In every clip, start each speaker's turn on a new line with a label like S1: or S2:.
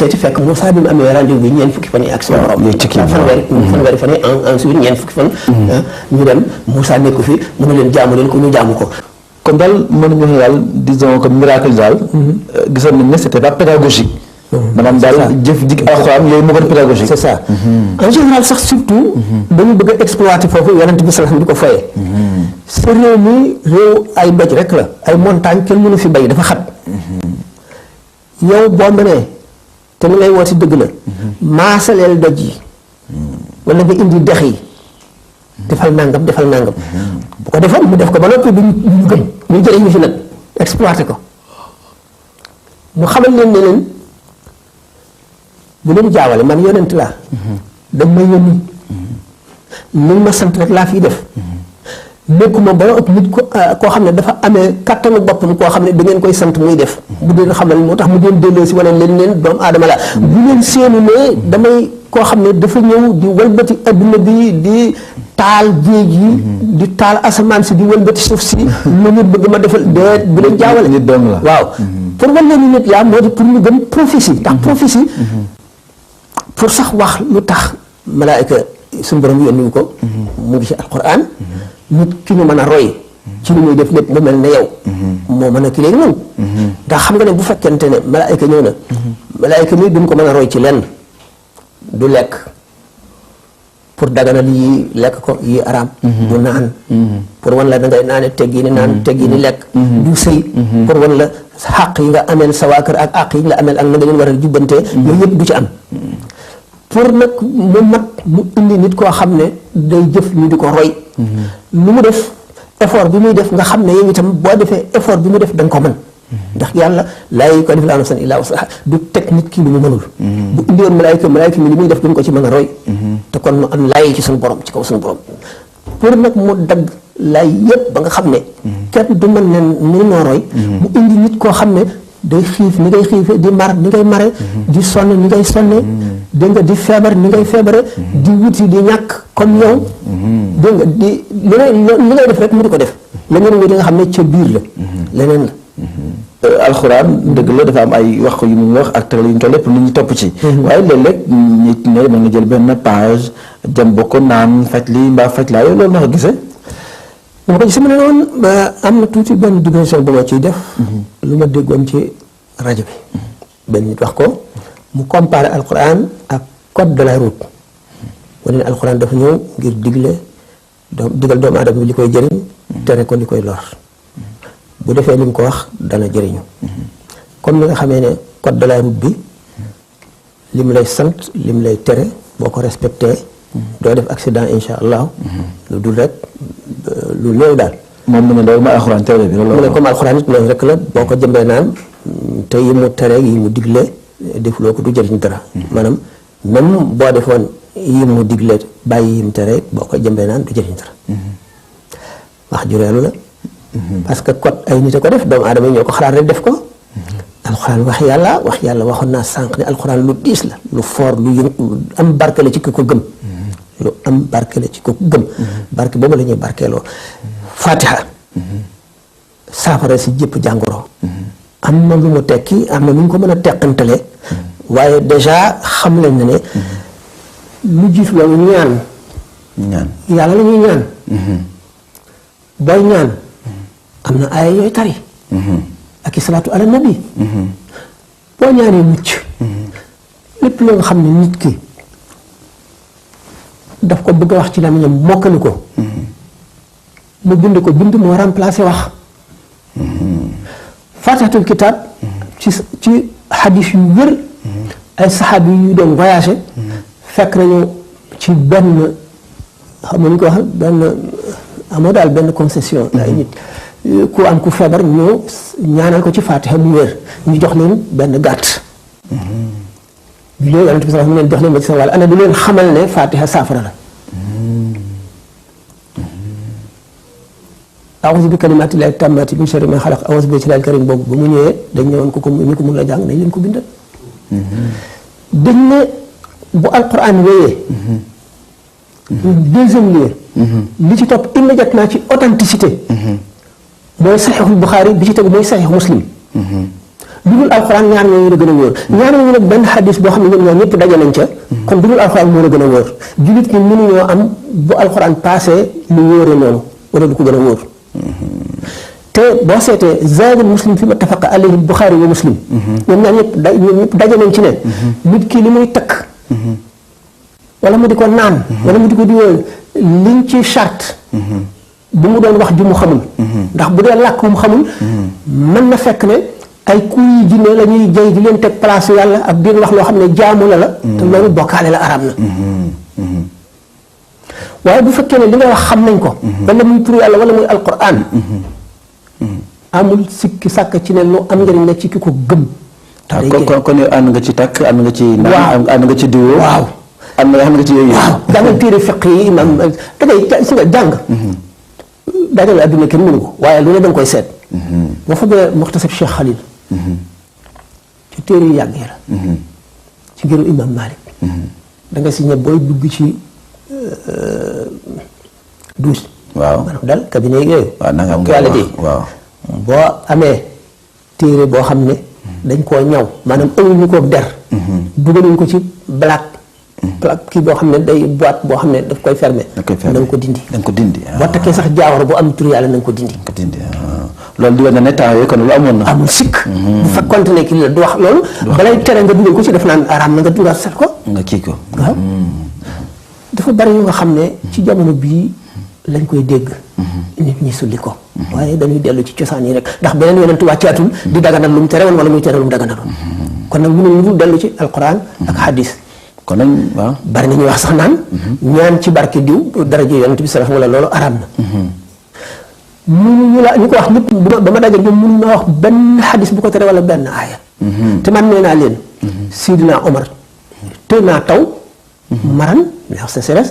S1: seeti fekk Moussa bi mu amee rendez-vous bi ñeent fukki fan yi ak suñu borom fanweeri fan yi ensuite ñeent fukki fan ñu dem Moussa nekku fi mu ne leen jaamu leen ko ñu jaamu ko.
S2: kon daal mën nañu wax daal disons que miracle daal gisoon nañ ne c'était pas pédagogique. maanaam daal jëf jig alxuraan yooyu moo gën pédagogique.
S1: c'est ça en général sax surtout dañu bëgg a exploiter foofu yonent bi sallallahu alayhi wasallam di ko foyee. sa réew mi réew ay mbéj rek la ay montagne kenn mënu fi bay dafa xat. yow boo mënee te li ngay woote dëgg la maasaleel doj yi wala nga indi dex yi defal nangam bu ko defoon mu def ko ba noppi duñ gëm ñu jëriñu fi nag exploité ko mu xamal leen ne leen bu leen jaawale man yonent laa dañ may yónni li ma sant rek laa fiy def nekkuma ba ëpp nit koo xam ne dafa amee kattanu boppam koo xam ne da ngeen koy sant muy def bu deen xamal moo tax mu deen delloo si wane leen doomu aadama la bu leen seenu ne damay koo xam ne dafa ñëw di walbati adduna bi di taal géej yi di taal asamaan si di walbati suuf si lu nit bëgg ma defal déet bu leen jaawale
S2: nit doom la
S1: waaw pour wan leen ni nit yaa moo di pour ñu gëm prophétie ndax prophétie pour sax wax lu tax malaayika suñu borom yónni ko mu ngi ci alquran nit ki ñu mën a roy ci li muy def lépp mu mel ne yow moo mën a ki léegi ñun ndax xam nga ne bu fekkente ne malaayika ñëw na malaayika mi duñ ko mën a roy ci lenn du lekk pour daganal yi lekk ko yi araam du naan pour wan la da ngay naane teggi ni naan teggi ni lekk du sëy pour wan la xàq yi nga ameel sa waa kër ak àq yi nga ameel ak na nga leen war a jubbantee yooyu yëpp du ci am pour nag mu mat mu indi nit koo xam ne day jëf ñu di ko roy lu mu def effort bi muy def nga xam ne yow itam boo defee effort bi mu def da nga ko mën ndax yàlla laa yukallifu llaahu nafsan illaa wus'ahaa du teg nit ki lu mu mënul bu indi woon malaayika mi li muy def duñ ko ci mën a roy te kon nu am laay ci suñu borom ci kaw suñu borom pour nag mu dagg laay yëpp ba nga xam ne kenn du mën ne ni noo roy mu indi nit koo xam ne day xiif ni ngay xiife di mar ni ngay mare di sonn ni ngay sonne dégg nga di feebar ni ngay feebare di wuti di ñàkk comme yow dégg nga di li ngay def rek mu di ko def leneen nga di nga xam ne ca biir la leneen la
S2: alxuraan dëgg la dafa am ay wax yu muy wax ak tëral yu ñu toll lépp nit ñi topp ci waaye léeg-léeg nit ñi mën nga jël benn page jëm ba ko naan faj lii mbaa faj laa yow loolu na ko gisee
S1: dama ko gis ma ne noonu am na tuuti benn digression bu ma ciy def lu ma déggoon ci rajo bi benn nit wax ko mu comparé alxuraan ak code de la route wane ne alxuraan dafa ñëw ngir digal doomu aadama bi li koy jëriñ tere ko li koy lor bu defee li mu ko wax dana jëriñu comme ni nga xamee ne code de la route bi li mu lay sant li mu lay tere boo ko respecté doo def accident insha allah lu dul rek lu néew daal
S2: moom mu ne loolu mooy alxuraan tere bi
S1: mu ne comme alxuraan it noonu rek la boo ko jëmbee naan te yi mu tere yi mu digle defuloo ko du jëriñ dara maanaam même boo defoon yi mu digle bàyyi yi mu tere boo ko jëmbee naan du jëriñ dara wax ju reelu la parce que code ay nit a ko def doomu aadama yi ñoo ko xalaat rek def ko alxuraan wax yàlla waxoon naa sànq ne alxuraan lu diis la lu fort lu am barke la ci ki ko gëm lu am barke la ci ko gëm barke boobu la ñuy barkeeloo fatiha saafara si jëpp jàngoro am na lu mu tekki am na lu ñu ko mën a teqantale waaye déjà xam lañ ne lu jiitu loolu ñaan yàlla la ñuy ñaan booy ñaan am na aaya yooyu tari ak i salaatu ala nabi boo ñaanee mucc lépp loo nga xam ne nit ki daf ko bëgg a wax ci làmmiñam mokkali ko mu bind ko bind moo remplacé wax fatihatul kitab ci xadis yu wér ay saxaabi yu doon voyagé fekk nañu ci benn xam nañu ko wax benn amoo daal benn concession ay nit ku am ku feebar ñëw ñaanal ko ci fatiha mu wér ñu jox leen benn gàtt bi loolu yonent bi sax mu leen jox leen ba ci sa wàll ana du leen xamal ne fatiha saafara la a'uuzu bi kalimaatillaahi taammaati min sharri maa xalaq a'uuzu bi jalaalil kariim boobu ba mu ñëwee dañ ñëwoon ko ñu ko mun la jàng nañ leen ko bindal dañ ne bu alquran wéyee deuxième lieu li ci topp immédiatement ci authenticité mooy saxiixul Buxaari bi ci tegu mooy saxiix Muslim lu dul alxuraan ñaar ñooñu la gën a wóor ñaar ñooñu nag benn xadis boo xam ne ñoom ñoo ñëpp daje nañ ca kon lu dul alxuraan moo la gën a wóor jullit ñi mënuñoo am bu alxuraan passé lu wóore noonu wala lu ko gën a wóor te boo seetee zaadul muslim fi ma tafaqa alayhi buxaari wa muslim ñoom ñaar ñëpp daje nañ ci ne nit ki li muy takk wala mu di ko naan wala mu di ko diwoo liñ ci charte bu mu doon wax ju mu xamul ndax bu dee làkk mu xamul mën na fekk ne ay kuy jinne la ñuy jëy di leen teg place yàlla ak di wax loo xam ne jaamu la te loolu bokkaale la araam na waaye bu fekkee ne li nga wax xam nañ ko wala muy tur yàlla wala muy alquran amul sikki sàkk ci ne lu am njëriñ la ci ki ko gëm
S2: kon yow ànd nga ci takk ànd nga ci naan ànd nga ci diwoo
S1: waaw
S2: am na xam nga ci yooyu
S1: waaw jàngal téere fiq yi imam da ngay si nga jàng dajale adduna kenn mënu ko waaye lu ne da nga koy seet boo fa bee muxtasab Cheikh Khalil ci téere yu yàgg yi la ci ngiru imam Malik da nga si ñe booy dugg ci douche
S2: waaw
S1: maanaam daal cabinet yooyu
S2: waaw nangam waaw
S1: boo amee téere boo xam ne dañ koo ñaw maanaam ëwul ñu ko der dugaluñ ko ci black kii boo xam ne day boîte boo xam ne daf koy fermer na nga ko dindi boo takkee sax jaawar bu am tur yàlla na nga ko dindi
S2: loolu di wane ne temps yooyu kon lu amoon na
S1: amul sikk bu fekkoon ne kii la du wax loolu balay tere nga dugal ko ci def naan araam na nga dugal set ko
S2: nga kii ko
S1: waaw dafa bari yu nga xam ne ci jamono bii lañ koy dégg nit ñi sulli ko waaye dañuy dellu ci cosaan yi rek ndax beneen yonent wàccaatul di daganal lu mu tere woon wala muy tere lu mu daganaloon kon nag mënuñ lu dellu ci alquran ak hadis
S2: kon nag waaw
S1: bari nañuy wax sax naan ñaan ci barke diw daraja yonent bi sallallahu wala loolu araam na ñu ko wax ñëpp ba ma daje ñoom mënu ma wax benn hadis bu ko tere wala benn aaya te man nee naa leen Sidina Omar te naa taw maran li wax sa séres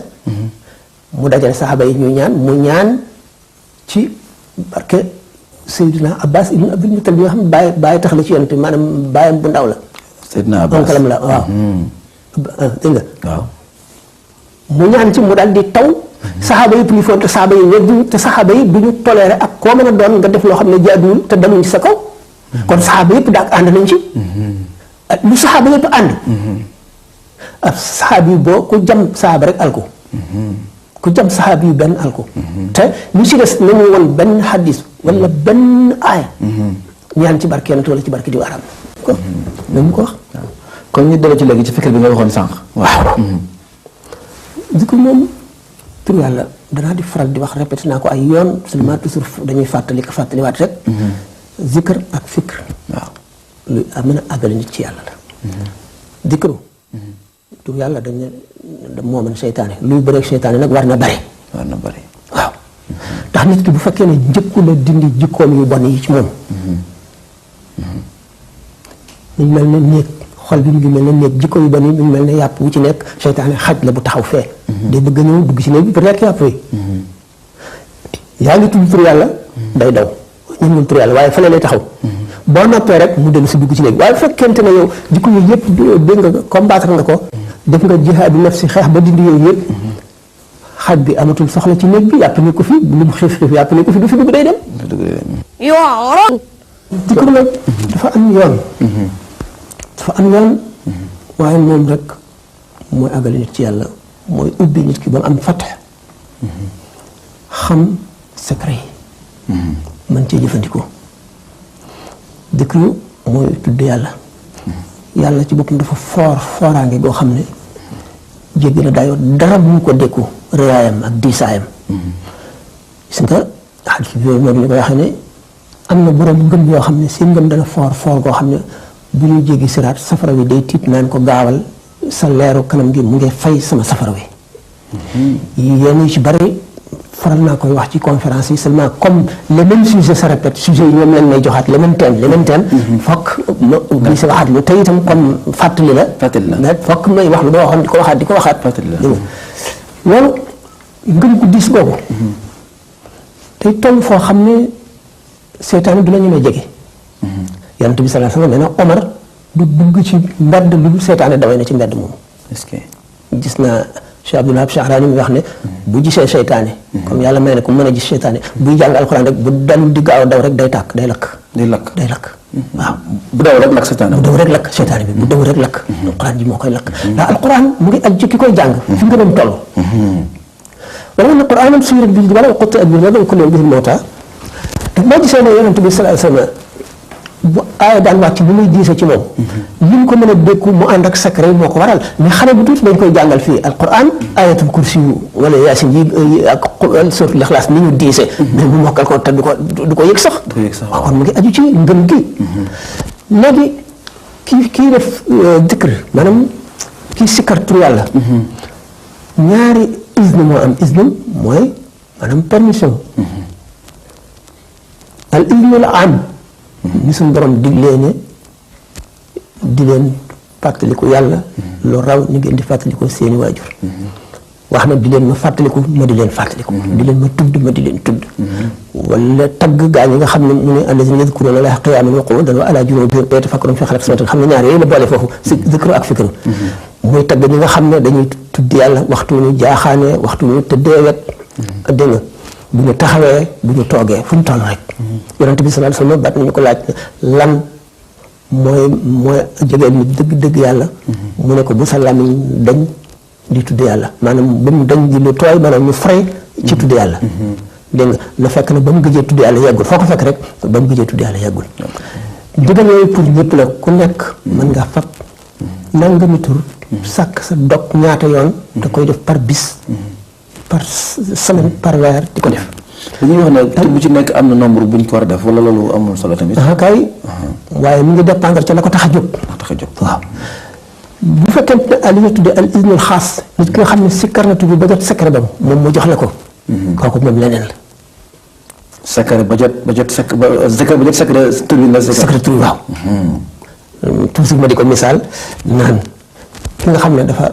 S1: mu dajale saxaaba yi ñu ñaan mu ñaan ci barke Seydina Abbas ibn Abdul Muttalib bi nga xam ne bàyyi tax la ci yonent maanaam bàyyam bu ndaw la
S2: Seydina Abbas
S1: onkalam la waaw dégg nga
S2: waaw
S1: mu ñaan ci mu daal di taw saxaaba yi plus fort te saxaaba yi weddi te saxaaba yi du ñu toléré ak koo mën a doon nga def loo xam ne jaaduwul te damuñ ci sa kaw kon saxaaba yëpp daak ànd nañ ci lu saxaaba yëpp ànd ab saxaaba yi boo ku jam saxaaba rek alko ku jam saxaaba yi benn alko te ñu ci des nañu woon benn xadis wala benn aaya ñaan ci barke yonent wala ci barke diw arab ko nañu ko wax
S2: kon ñu delloo ci léegi ci fikir bi nga waxoon sànq
S1: waaw dikko moom tur yàlla danaa di faral di wax répété naa ko ay yoon seulement toujours dañuy fàttaliwaat rek zikr ak fikr
S2: waaw
S1: lu mën a àggale nit ci yàlla la dikru tur yàlla dañ ne moo mën seytaane luy bëreeg seytaane nag war na bare waaw ndax nit ki bu fekkee ne njëkku la dindi jikkoom yu bon yi ci moom mu mel ne néeg xol bi mu ngi mel ne néeg jikko yu bon yi mu mel ne yàpp wu ci nekk seytaane xaj la bu taxaw fee day bëgg a ñëw dugg ci néeg bi pour lekk yàpp yi yaa ngi tudd tur yàlla day daw ñun ñun tur yàlla waaye fële lay taxaw boo noppee rek mu dellu si dugg ci néeg waaye fekkente ne yow jikko yooyu yëpp dégg nga combattre nga ko def nga jihaadu nafsi xeex ba dindi yooyu yëpp xaj bi amatul soxla ci néeg bi yàpp ne ko fi lu mu xiif xiif yàpp ne ko fi du fi dugg day dem dikru nag dafa am yoon waaye moom rek mooy àggale nit ci yàlla mooy ubbi nit ki ba mu am fatax xam secret yi mën cee jëfandikoo dikru mooy tudd yàlla yàlla ci boppam dafa fooraange goo xam ne jéggi na dayoo dara bu ñu ko dékku réyaayam ak diisaayam gis nga xadis bi moom li koy waxee ne am na borom ngëm yoo xam ne seen ngëm dana foor goo xam ne bu ñuy jéggi siraat safara wi day tiit naan ko gaawal sa leeru kanam gi mu ngi fay sama safara wi yenn yu ci bari faral naa koy wax ci conférence yi seulement comme les mêmes sujets se répètent sujets yi ñoom lañ may joxaat les mêmes thèmes fokk ma obligé si waxaat lu te itam comme fàttali la fokk may wax lu ma waxoon di ko waxaat loolu ngëm gu diis googu tey toll foo xam ne seytaane du la ñemee jege yonent bi sallallahu alayhi wasallam nee na Omar du dugg ci mbedd lu dul seytaane daway na ci mbedd moomu
S2: est-ce que
S1: gis naa Cheikh Abdul Wahab Sha'rani mi wax ne bu gisee seytaane comme yàlla may na ko mën a gis seytaane buy jàng alxuraan rek bu dalul di gaaw daw rek day tàkk day lakk
S2: day lakk
S1: waaw.
S2: bu daw rek lakk seytaane
S1: bu daw rek lakk seytaane bi bu daw rek lakk. alquran ji moo koy lakk. ndax alquran mu ngi aju ci ki koy jàng. fi nga doon toll. wala na alquran suyirat bil jibaali wa qutti'at bihi al-ardu wa kullun bihi al-mawtaa. boo gisee ne yonent bi sallallahu alayhi wa sallam bu aaya daan wàcc bu muy diise ci moom. li mu ko mën a dékku mu ànd ak secret moo ko waral mais xale bu tuuti dañ koy jàngal fii alquran ayatul kursi wala yaasin yi ak suratul ixlaas ni ñu diise. mais bu mokkal ko te du ko yëg sax. waaw kon mu ngi aju ci ngëm gi. léegi kii def dikr maanaam kii sikkar tur yàlla. ñaari izn moo am izn mooy maanaam permission. al iznul am. ni suñu borom diglee ne di leen fàttaliku yàlla lu raw ni ngeen di fàttaliku seeni waajur wax na di leen ma fàttaliku ma di leen fàttaliku di leen ma tudd ma di leen tudd wala tagg gaa ñi nga xam ne mu ne allazina yadkuruna llaha qiyaman wa qu'udan wa ala junubihim wa yatafakkaruna fi xalqis samawati xam ne ñaar yooyu la boole foofu si zikru ak fikru muy tagg ñi nga xam ne dañuy tudd yàlla waxtu ñu jaaxaanee waxtu ñu tëddee wet dégg nga bu ñu taxawee bu ñu toogee fu ñu toll rek yonent bi sallallahu alayhi wasallam baat nañu ko laaj lan mooy jegeel nit dëgg-dëgg yàlla mu ne ko bu sa lamiñ dañ di tudd yàlla maanaam ba mu dañ di lu tooy maanaam ñu fray ci tudd yàlla dégg nga na fekk na ba mu gëjee tudd yàlla yàggul foo ko fekk rek ba mu gëjee tudd yàlla yàggul ndigal yooyu pour ñëpp la ku nekk mën nga fab nangami tur sàkk sa dog ñaata yoon da koy def par bis par semaine par weer di ko def.
S2: dañuy wax ne tur bu ci nekk am na nombre bu ñu ko war a def wala loolu amul solo tamit.
S1: kay waaye mu ngi dépendre ca la ko tax a jóg. waaw bu fekkente ne li nga tuddee al iznul xaas nit ki nga xam ne sikkar na tudd ba jot secret ba moom mu jox la ko. kooku moom leneen la.
S2: secret ba jot secret tur bi nga
S1: secret tur waaw. toujours ma di ko misaal naan ki nga xam ne dafa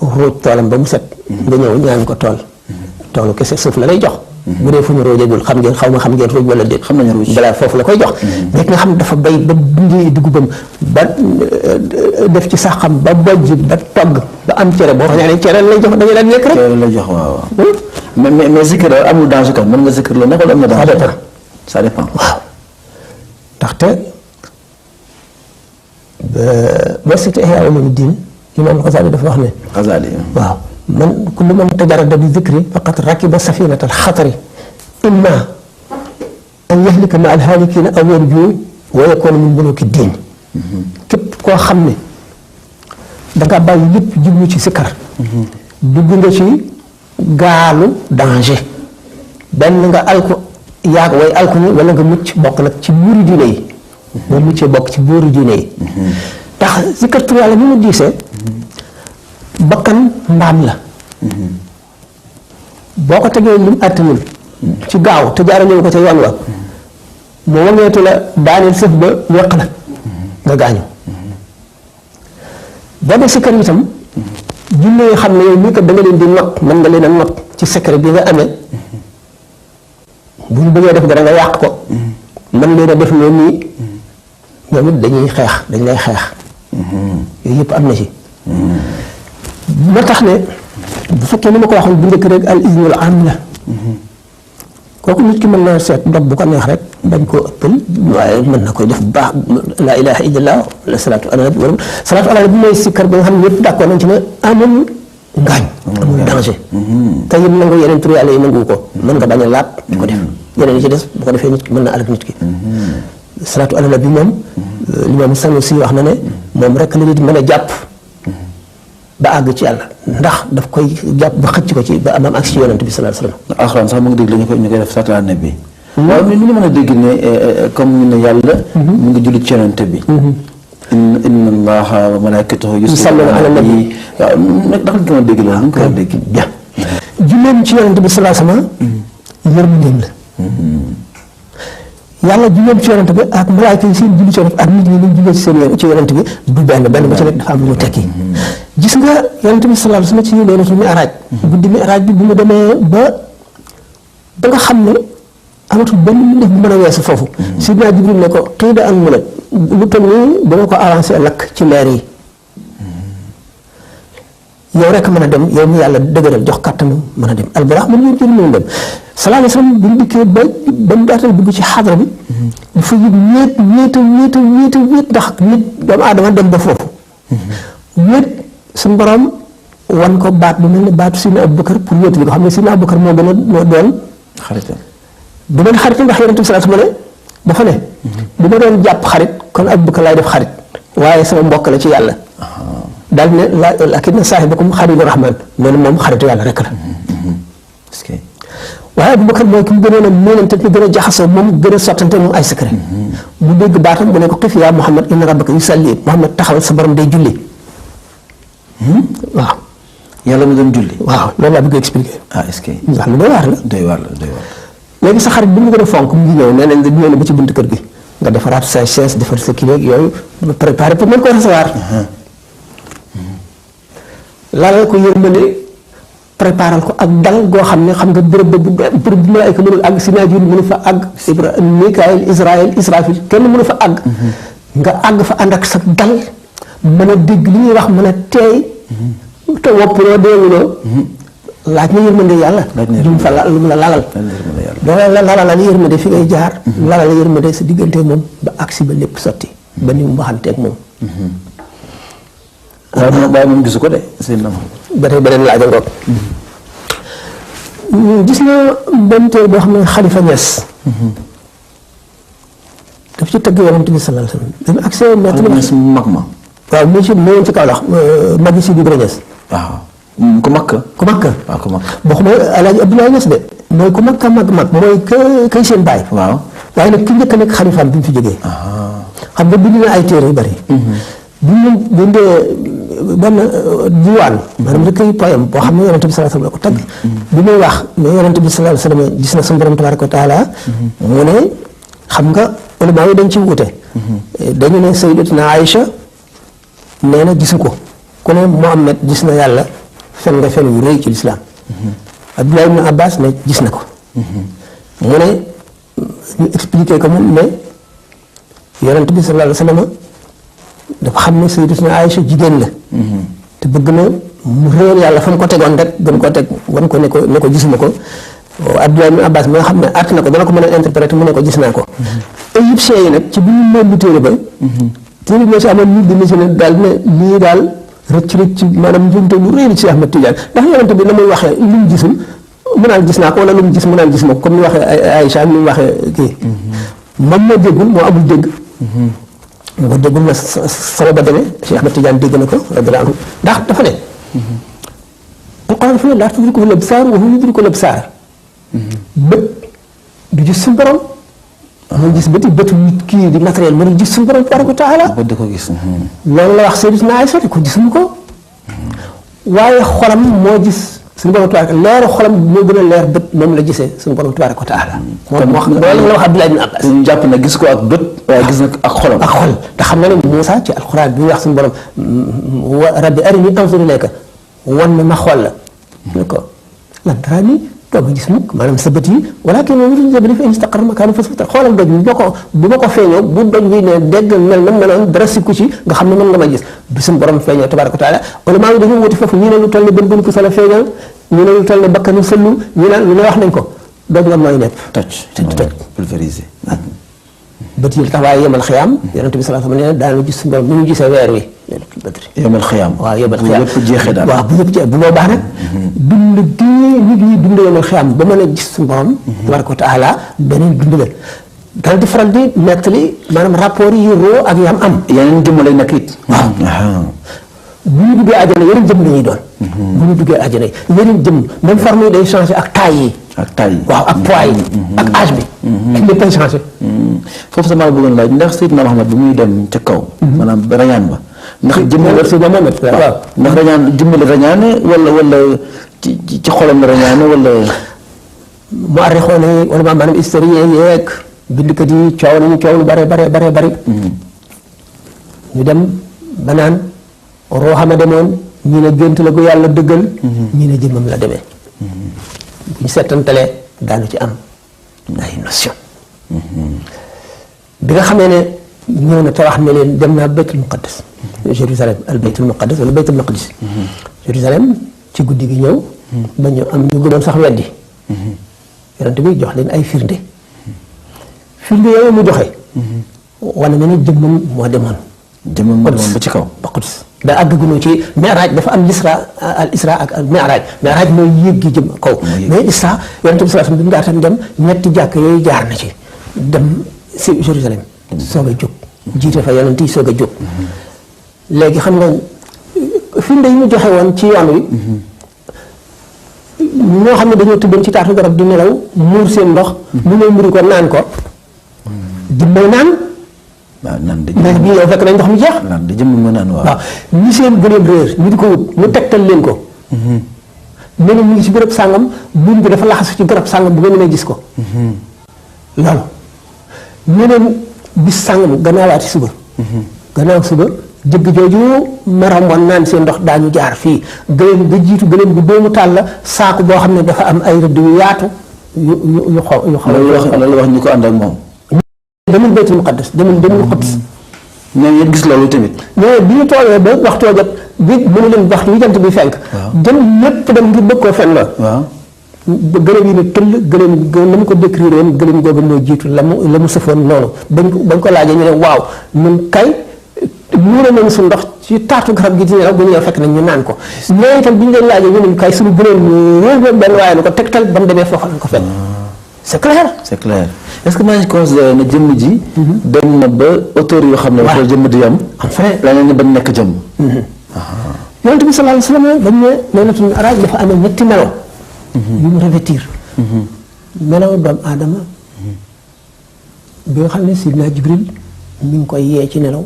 S1: ruuj toolam ba mu set. nga ñëw ñaan ko toolu kese suuf la lay jox. bu dee fu ñu roojagul xam ngeen ruuj wala déet.
S2: xam nañu ruuj
S1: balaa foofu la koy jox. nekk nga xam ne dafa bay ba dindi dugubam ba def ci saxam ba bojj ba togg ba am cere boo xam ne cere lay jox dañu daan lekk rek.
S2: cere lay jox waaw. mais zikr amul danger kan mën nga zikr la nekkul am na danger. ça dépend
S1: waaw. ndaxte ba cité Ihya Ulumuddin Imaam Xasaali dafa wax ne.
S2: Xasaali
S1: waaw. man kullu man tajarrada bi zikri faqad rakiba safinata al-xatari imma an yahlika ma al-haalikiina aw yarju wa yakuuna min muluki diin képp koo xam ne danga bàyyi lépp jublu ci sikkar dugg nga ci gaalu danger benn nga alku yaag way alku ñi wala nga mucc bokk nag ci buuri diine yi boo muccee bokk ci buuri diine yi tax sikkar tur yàlla ni mu diisee bakkan mbaam la boo ko tegee lim àttanul ci gaaw te jaarale ko ca yoon wa mu waŋeetu la daaneel sëf ba weq la nga gaañu boo dee sikkar itam jinne yi xam ne yow mii kat da nga leen di not mën nga leen a not ci secret bi nga amee bu ñu bëggee def dara nga yàq ko mën leen a def loolu nii ñoom it dañuy xeex dañ lay xeex yooyu yëpp am na ci moo tax ne bu fekkee ni ma ko waxoon bu njëkk rek al iznul am la kooku nit ki mën na seet ndox bu ko neex rek bañ koo ëppal waaye mën na koy def bu baax la ilaha illallah wala salaatu ala nabi wala salaatu ala nabi mooy sikkar bi nga xam ne ñëpp d'accord nañ ci ne amul ngaañ amul danger te yëpp nangu yeneen tur yàlla yi nangu ko mën nga bañ a laab di ko def yeneen yi ci des bu ko defee nit ki mën na alak nit ki salaatu ala nabi moom Limaam Sanusi wax na ne moom rek la nit mën a jàpp ba àgg ci yàlla ndax daf koy jàpp ba xëcc ko ci ba am ak ci yonent bi sallallahu alayhi wasallam.
S2: alxuraan sax mu ngi dégg ñu koy def salaatu ala nabi. waaw mais ni ñu mën a dégg ne comme ñu ne yàlla. mu ngi julli ci yonent bi. inna allaha wa malaikatahu yusalluna ala nabi. waaw nag ndax ñu mën a dégg loolu ñu koy dégg.
S1: bien julleen ci yonent bi sallallahu alayhi wasallam yërmandeem la. yàlla julleen ci yonent bi ak malaayka yi seen julli ci yonent bi ak nit ñi ñu jullee ci seen ci yonent bi du benn bu ci nekk dafa am lu mu tekki. gis nga yonent bi sallallahu alayhi wasallam ci laylatul mi'raaj guddi mi'raaj bi bu mu demee ba nga xam ne amatul benn mbindeef bu mën a weesu foofu. Sidna Jibril ne ko qiida an mu ne lu toll nii dama ko avancé lakk ci leer yi. yow rek mën a dem yow mi yàlla dëgëral jox kàttanu mën a dem alburaax mën ñu jël mën a dem sallallahu alayhi wasallam bi mu dikkee ba mu daatal dugg ci xadra bi dafa yëg wéet ndax nit doomu aadama dem ba foofu wéet suñu borom wan ko baat bu mel ne baatu Sidina Abubakar pour wéetali ko xam ne Sidina Abubakar moo doon
S2: xaritam
S1: du ma ne xaritam ndax yonent bi sallallahu alayhi wasallam dafa ne bu ma doon jàpp xarit kon Abubakar laay def xarit waaye sama mbokk la ci yàlla daal ne lakinna saahibakum xaribu rahman nee na moom xaritu yàlla rek la waaye Abubakar mooy ki mu gënoon a mënante ki gën a jaxasoo moom gën a sottante moom ay secret mu dégg baatam mu ne ko xif yaa Muhammad inna rabbaka yusalli Muhammad taxawal sa borom day julli waaw
S2: yàlla mu doon julli
S1: waaw loolu laa bëgg a expliquer
S2: est-ce que
S1: ndax lu doy waar la léegi sa xarit bi mu gën a fonk mu ngi ñëw nee nañ ñëw na ba ci buntu kër gi nga defaraat sa chaise defar sa kii yooyu préparé pour mën ko recevoir lalal ko yërmande préparal ko ak dal goo xam ne xam nga bërëb bu malaayka mënul àgg si naajur mënu fa àgg Mikaayil Israfil kenn mënu fa àgg nga àgg fa ànd ak sa dal mën a dégg li ñuy wax mën a teey te woppuloo deewuloo laaj na yërmande yàlla duñ fa lu mu la lalal doo la lalal yërmande fi ngay jaar lalal yërmande sa diggante moom ba agsi ba lépp sotti ba ni mu waxanteeg moom
S2: waaye moom gisu ko de seen na
S1: ba tey beneen laaj ngoog gis na benn téere boo xam ne Xalifa Ñas daf ci tëgg yonent bi sallallahu alayhi wasallam dama accès maître
S2: mag ma
S1: waaw mu ci mu ci Kaolack magi si Ibra Ñas
S2: waaw ku mag waaw ku mag
S1: boo xam ne Alaaji Abdoulaye Ñas de mooy ku mag mooy kay seen baay
S2: waaw
S1: waaye nag ki njëkk a nekk xalifaam bi mu fi jógee xam nga bind na ay téere yu bari bi mu bindee benn diwaan maanaam da koy poème boo xam ne yonent bi sallallahu alayhi wasallam la ko tagg bi muy wax ne yonent bi sallallahu alayhi wasallam gis na suñu borom tabaraka wa taala mu ne xam nga ulama yi dañ ci wute dañu ne sayyidatuna Aïcha nee na gisu ko ku ne Muhammad gis na yàlla fen nga fen wu rëy ci lislaam Abdullah ibn Abbas ne gis na ko mu ne ñu expliqué ko mu ne yonent bi sallallahu alayhi wasallam dafa xam ne sayyidatuna Aïcha jigéen la te bëgg na mu réer yàlla fa mu ko tegoon rek gën ko teg wan ko ne ko gisuma ko Abdullah ibn Abbas mi nga xam ne àtt na ko dana ko mën a interpréter mu ne ko gis naa ko égyptiens yi nag ci bi ñu moom téere ba téere bi si amoon ñu dina si ne daal ne lii daal rëcc maanaam njumte lu réer ci Ahmad Tidiane ndax yonent bi la muy waxee lu mu gisul mu naan gis naa ko wala lu mu gis mu naan gis ma ko comme ni waxee Aïcha ni mu waxee kii moom moo déggul moo amul dégg moo déggul na sama ba demee Cheikh Ahmad Tidiane dégg na ko radiyallahu anhu ndax dafa ne alquran dafa ne laa tudrikuhu l-absaar wa huwa yudriku l-absaar bët du gis suñu borom mu gis bëtu nit kii di matériel mënul gis suñu borom tabaraka wa taala
S2: bët da ko gis
S1: loolu la wax Sayyidatuna Aïcha ko gisuñu ko waaye xolam moo gis suñu borom tabaraka leeru xolam moo gën a leer bët moom la gisee suñu borom tabaraka wa taala moom wax loolu la wax Abdullah ibn Abbas
S2: ñu jàpp na gis ko ak bët waaye gis na ak xolam
S1: ak xol te xam na ne Moussa ci alxuraan bi wax suñu borom rabbi arini anzur ilayka wan ma xool la ne ko lan taraani doo ma gis mukk maanaam sa bët yi walakin yanzur jabali fa in istaqarra makaanahu fa sawfa xoolal doj bi bu ma ko feeñoo bu doj bi ne dégg mel na meloon dara sikku ci nga xam ne mën nga ma gis bi suñu borom feeñoo tabaraka wa taala wala maa ngi dañu wuti foofu ñu ne lu toll ne bën ko sala feeñal ñu ne lu toll ne bakkanu sëllu ñu naan lu ne wax nañ ko doj nga mooy nepp
S2: toj pulvérisé
S1: bët yi tax waaye yemal xiyaam yonent bi sallallahu alayhi wasallam nee na daanu gis suñu borom ni ñu gisee weer wi
S2: yemal xiyaam
S1: waaw yemal xiyaam
S2: bu yëpp jeexee daal
S1: waaw bu yëpp jeexee bu boobaa nag dund gii nit ñi dund yemal xiyaam ba mën a gis suñu borom tabaraka wa taala beneen dund la dal di faral di nettali maanaam rapport yi roo ak yam am
S2: yeneen jëmm lay nekk it
S1: waaw bu ñu duggee àjjana yeneen jëmm la ñuy doon bu ñu duggee àjjana yeneen jëmm même forme yi day changé ak taille yi
S2: ak taille
S1: waaw ak poids yi ak âge bi lépp ay changé
S2: foofu sama bëggoon laaj ndax Seydina Muhammad bi muy dem ca kaw maanaam rañaan ba ndax jëmmale
S1: Seydina Muhammad waaw
S2: ndax rañaan jëmmale rañaane wala ci xolam la rañaane wala
S1: mu arrixoon yi wala maanaam historien yeeg bindkat yi coow nañu coow lu bare ñu dem ba naan rooxama demoon ñi ne gént la gu yàlla dëggal ñi ne jëmmam la demee bu ñu seetantalee daanu ci am ay notion bi nga xamee ne ñëw na te wax ne leen dem naa baytul muqaddas Jérusalem al baytul muqaddas wala baytul maqdis Jérusalem ci guddi gi ñëw ba ñu am ñu gëmoon sax weddi yonent bi jox leen ay firnde yooyu mu joxe wala ne ne jëmmam moo demoon
S2: ba ci kaw
S1: ba Quds da àgguñu ci mi'raaj dafa am al isra ak al mi'raaj mooy yéeg gi jëm kaw mais isra yonent bi sallallahu alayhi wasallam bi mu daataan dem ñetti jàkk yooyu jaar na ci dem si Jérusalem soog a jóg jiite fa yonent yi soog a jóg léegi xam nga firnde yi mu joxe woon ci yoon wi ñoo xam ne dañoo tëddoon ci taatu garab di nelaw muur seen ndox mu ne muri ko naan ko di may naan
S2: waaw naan de
S1: mais bii yow fekk nañ ndox mi jeex
S2: naan de jëmm ma naan waaw
S1: ñi seen gëléem réer ñu di ko wut mu tegtal leen ko ne mu ngi ci béréb sàngam buum bi dafa laxasu ci garab sàngam bu ngeen may gis ko loolu ñeneen bis sàngam gannaawaati suba gannaaw suba jëgg jooju maram woon naan seen ndox daañu jaar fii gëléem ga jiitu gëléem gu doomu taal la saaku boo xam ne dafa am ay rëdd yu yaatu yu xaw
S2: loolu wax ñu ko ànd ak moom
S1: demul baytul muqaddas demul Quds
S2: ñoom yéen gis loolu tamit
S1: mais bi ñu toogee ba waxtoo jot bi mënu leen waxtu wi jant bi fenk dem lépp dem ngir bëgg koo fen la
S2: waaw
S1: gëléem yi ne tëll gëléem la mu ko décrire woon gëléem googu moo jiitu la mu sëfoon noonu bañ ko laajee ñu ne waaw ñun kay muure nañ su ndox ci taatu garab gi di nelaw bu ñu ñëw fekk nañ ñu naan ko mais itam bi ñu leen laajee ñu ne kay suñu gëléem réer benn waaye na ko tegtal ba mu demee foofu lañ ko fekk c'est clair
S2: est-ce que maa ngi considéré na jëmm ji dem na ba auteur yoo xam ne dafa jëmm di yam la ne bañ nekk jëmm
S1: yonent bi sallallahu alayhi wasallam dañ ne laylatul mi'raj dafa amee ñetti melo yu mu revêtir melaw doomu aadama bi nga xam ne Sidna Jibril mi ngi koy yee ci nelaw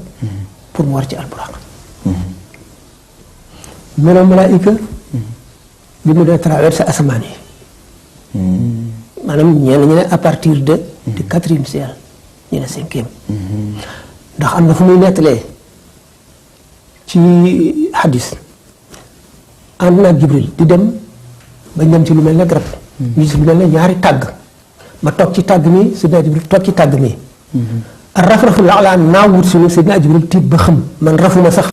S1: pour mu war ci alburaq melaw malaayika bi mu dee traversé asamaan yi maanaam ñenn ñu ne à partir du 4e ciel ñu ne 5e ndax am na fu muy nettalee ci hadis ànd naa Jibril di dem ba dem ci lu mel ne garab ñu gis lu mel ne ñaari tàgg ma toog ci tàgg mi Sidna Jibril toog ci tàgg mi raf-rafu la'la naa wut suñu Sidna Jibril tiit ba xam man rafuma sax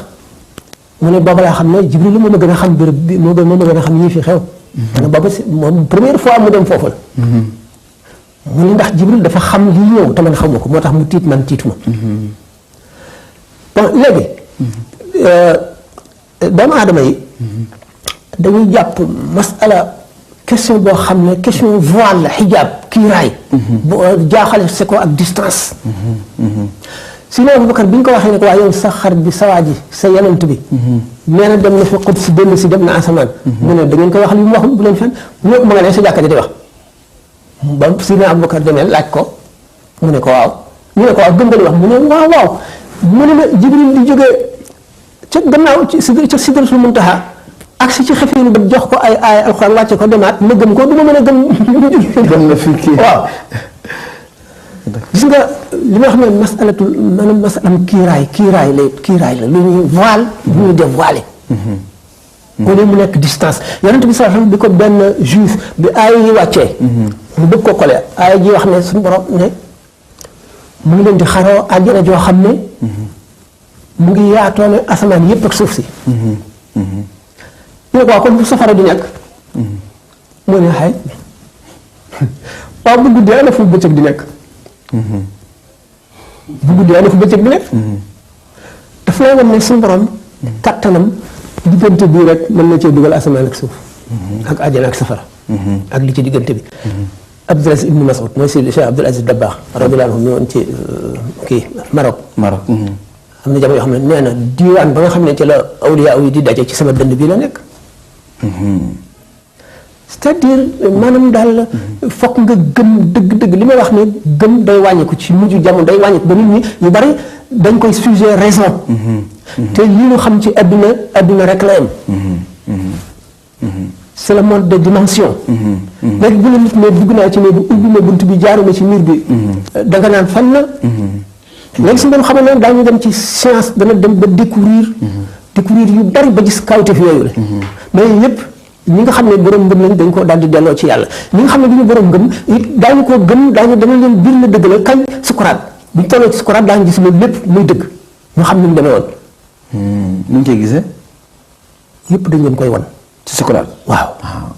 S1: mu ne booba laa xam ne Jibril lu moo ma gën a xam béréb bi moo ma gën a xam yii fi xew man booba moom première fois mu dem foofu la mu ne ndax Jibril dafa xam lii ñëw te man xamu ko moo tax mu tiit man tiituma bon léegi doomu aadama yi dañuy jàpp masala question boo xam ne question voile la xijaab kiiraay boo jaaxale se ko ak distance sinon Abubakar bi ñu ko waxee ne ko waa yow sa xarit bi sa waa ji sa yonent bi nee na dem na fi Quds si dellu si dem na asamaan mu ne da ngeen koy wax li mu waxul bu leen fen mu ne ko ma nga ne sa jàkka ji di wax ba Sidna Abubakar demee laaj ko mu ne ko waaw mu ne ko waaw gëm nga li wax mu ne waaw mu ne ma Jibril di jógee ca gannaaw ca Sidratul Muntaha agsi ci xefeenu ba jox ko ay alxuraan wàcce ko demaat ma gëm ko du ma mën a gëm
S2: dem na fi kii
S1: waaw gis nga li nga xam ne masalam kiiraay la lu ñuy voile bu ñuy def voilé au lieu mu nekk distance yonent bi sallallahu alayhi wasallam bi ko benn juif bi aaya yi wàccee mu bëgg ko kole aaya ji wax ne suñu borom ne mu ngi leen di xaroo àjjana joo xam ne mu ngi yaatoo ne asamaan yépp ak suuf si ñu ne ko waaw kon bu safara di nekk mu ne xay waaw bu guddee ana fu bëccëg di nekk bu guddee ana fu bëccëg di nekk daf lay wan ne suñu borom kattanam diggante bii rek mën na cee dugal asamaan ak suuf ak àjjana ak safara ak li ci diggante bi Abdul Aziz ibn Mas'ud mooy si Cheikh Abdul Aziz Dabakh radiyallahu anhu ñëwoon ci kii Maroc am na jamono yoo xam ne nee na diwaan ba nga xam ne ci la awliya yi di daje ci sama dënd bii la nekk c'est-à-dire maanaam daal fokk nga gëm dëgg-dëgg li may wax ne gëm day wàññiku ci mujj jamono day wàññiku ba nit ñi yu bari dañ koy sujet raison te li ñu xam ci adduna rek la am c'est le monde de dimension léegi bu la nit ne dugg naa ci néeg bi ubbi na bunt bi jaaruma ci miir bi da nga naan fan la léegi su doon xamal ne daañu dem ci science dana dem ba découvrir yu bari ba gis kawteef yooyu la mais yépp ñi nga xam ne borom ngëm lañ dañ ko daal di delloo ci yàlla ñi nga xam ne du ñu borom ngëm it daañu ko gëm dana leen biir la dëgg la kañ sukuraat bu ñu tolloo ci sukuraat daañu gis loolu lépp muy dëgg ñu xam ni mu demee woon
S2: nu ñu koy gisee
S1: yëpp dañ leen koy wan.
S2: ci sukuraat.
S1: waaw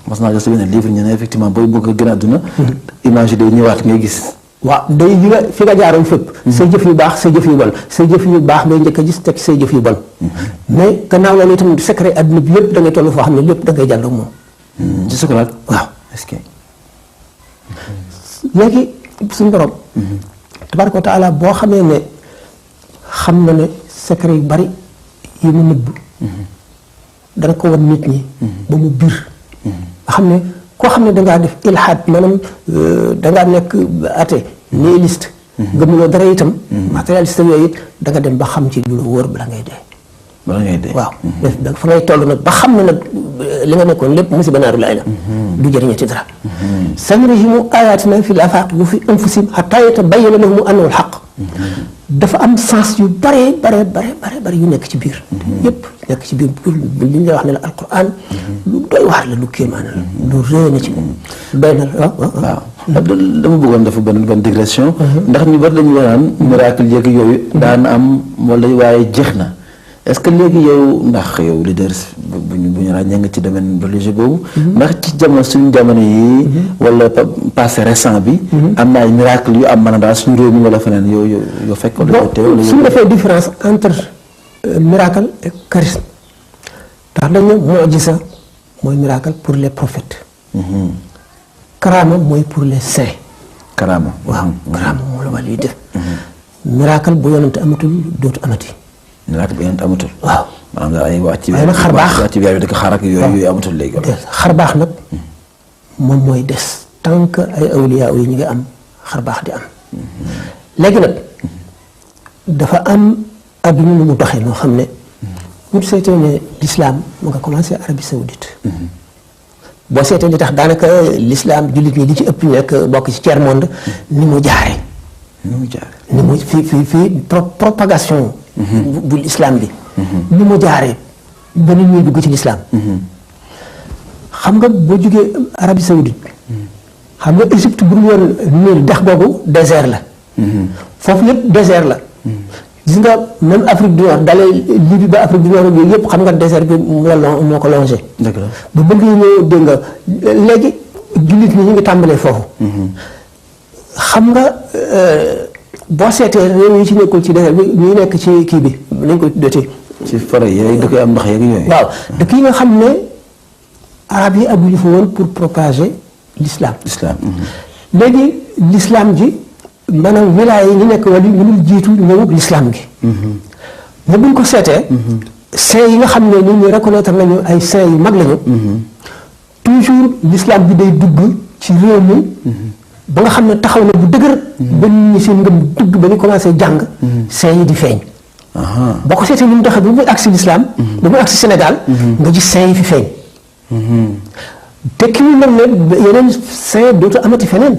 S2: mas naa gis benn livre ñu ne effectivement booy bëgg a gën a àdduna. image yi day ñëwaat ngay gis.
S1: waaw day yi nga fi nga jaaroon fépp. say jëf yu baax say jëf yu bon say jëf yu baax ngay njëkk a gis teg say jëf yu bon. mais gannaaw loolu itam secret àdduna bi yëpp da ngay toll foo xam ne lépp da ngay jàll ak moom.
S2: ci sukuraat.
S1: waaw
S2: est-ce que.
S1: léegi suñu borom. tabaaraka wa taala boo xamee ne xam na ne secret yu bari yi mu nëbb. dana ko wan nit ñi. ba mu biir. nga xam ne koo xam ne dangaa def ilhaad maanaam dangaa nekk athée nihiliste. gëmuloo dara itam. matérialiste yooyu it da nga dem ba xam ci lu la wóor bala ngay dee.
S2: bala ngay dee
S1: waaw fa ngay toll nag ba xam ne nag li nga nekkoon lépp musiba naaru laay la. du jëriñati dara. sanurihim ayatina fil afaaqi wa fi anfusihim hattaa yatabayyana lahum annahu al-haqq. dafa am sens yu bare yu nekk ci biir. yëpp nekk ci biir li ñu lay wax ne la alquran lu doy waar la lu kéemaan la lu rëy na ci moom. doy na la
S2: waaw. dama bëggoon dafa benn digression. ndax ñu bari dañu naan miracle yeeg yooyu. daan am wala waaye jeex na. est-ce que léegi yow ndax yow leader bu ñu ràññee nga ci domaine religieux boobu. ndax ci suñu jamono yi. wala passé récent bi. am na ay miracle yu am maanaam daal suñu réew mi wala feneen yoo fekk.
S1: bon suñu defee différence entre miracle et charisme. ndax dañu mu'jiza mooy miracle pour les prophètes. karaama mooy pour les saints.
S2: karaama
S1: waaw karaama moo la wàll yi def. miracle bu yonante amatul dootu amati.
S2: miracle bu yonante amatul.
S1: waaw
S2: maanaam daal ay wàcc.
S1: waaye nag xar baax
S2: wàcc weer bi dëkk xar ak yooyu amatul léegi.
S1: xar baax nag moom mooy des tant que ay awliya yi ñu ngi am xar baax di am. léegi nag dafa am adduna lu mu doxee noo xam ne bu seetee ne l'islam mu nga commencé Arabie Saoudite. boo seetee li tax daanaka l'islam jullit ñi li ci ëpp nekk bokk ci tiers monde ni mu jaare ni mu fii propagation bu l'islam bi ni mu jaaree ba nit ñuy dugg ci l'islam xam nga boo jógee Arabie Saoudite xam nga Égypte bu ñu woon Nil dex boobu désert la foofu yëpp désert la gis nga même Afrique du Nord dalee Libye ba Afrique du Nord yooyu yëpp xam nga désert bi moo ko longé ba bëgg ñëw dégg nga léegi jullit ñi ñu ngi tàmbalee foofu xam nga boo seetee réew yi ci nekkul ci désert bi ñuy nekk ci kii bi nañ koy tuddee
S2: ci forêt yi dëkk am ndox yeeg yooyu.
S1: waaw dëkk yi nga xam ne arab yi abuñu fa woon pour propager l'islam. léegi l'islam ji maanaam wilaaya yi ñu nekk wala mënul jiitu ñëw l'islam gi. mais buñ ko seetee. saint yi nga xam ne nit ñi reconnaître nañu ay saint yu mag lañu. toujours l'islam bi day dugg ci réew mi. ba nga xam ne taxaw na bu dëgër. ba nit ñi seen ngëm dugg ba ñu commencé jàng. saint yi di feeñ. boo ko seetee ni mu doxee ba muy agsi l'islam. ba muy agsi Sénégal. nga gis saint yi fi feeñ. te ki ñu mel ne yeneen saint dootu amati feneen.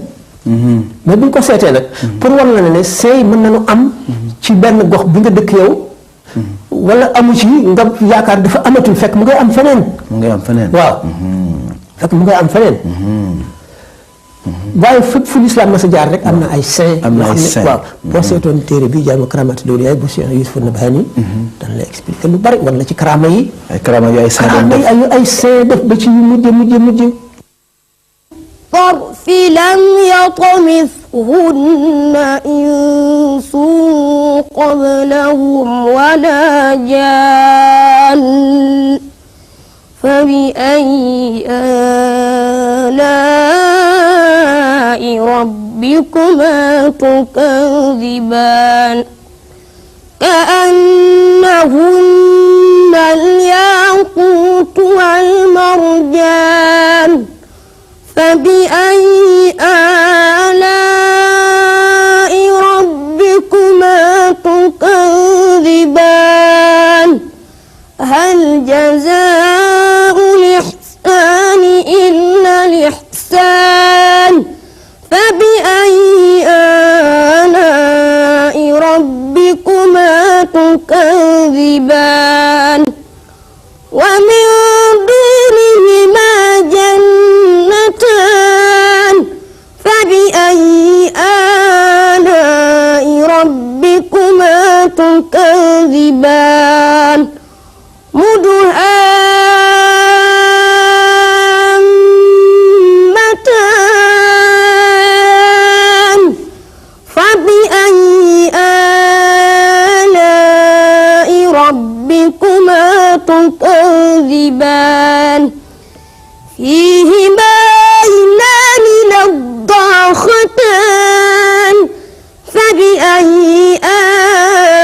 S1: mais bu ñu ko seetee nag. pour war la ne saint yi mën nañu am. ci benn gox bi nga dëkk yow. wala amu ci nga yaakaar dafa amatul fekk mu ngay am feneen.
S2: mu ngay am feneen.
S1: waaw fekk mu ngay am feneen. waaye fépp fu l'islam ma sa jaar rek am na ay saint.
S2: am na ay saint
S1: waaw boo seetoon téere bi jàng Karaamaatu Lawliyaa bu Cheikh Youssouf Nabhani. dañ lay expliquer lu bari war la ci karaama yi.
S2: ay karaama yu ay saint
S1: ay saint def ba ci mujj.
S3: طرف لم يطمثهن إنس قبلهم ولا جان فبأي آلاء ربكما تكذبان كأنهن الياقوت والمرجان فبأي آلاء ربكما تكذبان هل جزاء الإحسان إلا الإحسان فبأي آلاء ربكما تكذبان ومن دونهما جنتان فبأي آلاء ربكما تكذبان مدهان تكذبان فيهما عينان نضاختان فبأي